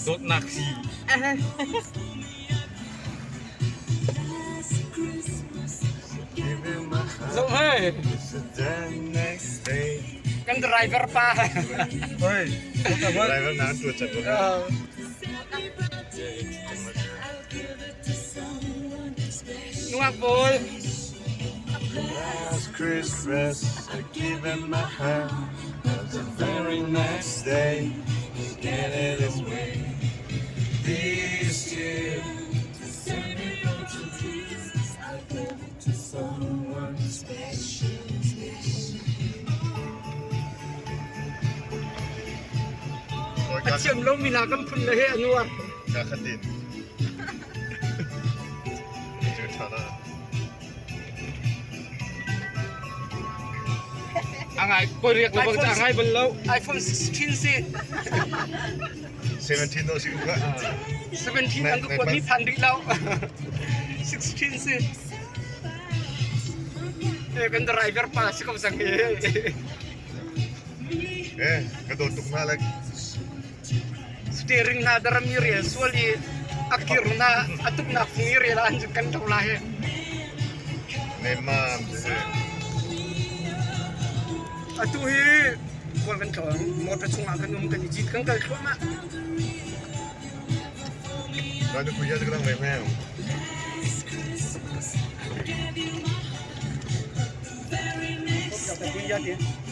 Dawtnak si. Zoh hei. Kan driver pa. Oi, driver na an tuah chat Nungak pawl. Last Christmas I gave him my heart. But the very next day he get it his way. This year to save me from tears, I'll give it to someone special. A thiam lomi hna kan phun le he a nuar. Ka khatin. Cu ṭha la. A ngai koi riak lo bang a ngai bal lo. iPhone 16 si. 17 no si ka. 17 an ka kuat mi phan rih lo. 16 si. Eh kan driver pa si ko sang he. Eh, ka dawt tuk hna le. Steering hna daram i rel sual i a kir hna a tuknak fung i rel ah an kan to lai he. Nemam si. Atu hi khual kan tlawng, motor chungah kan um kan i cit kan kal thluahmah. Kan kuya ka lang may meo. Kuya ti.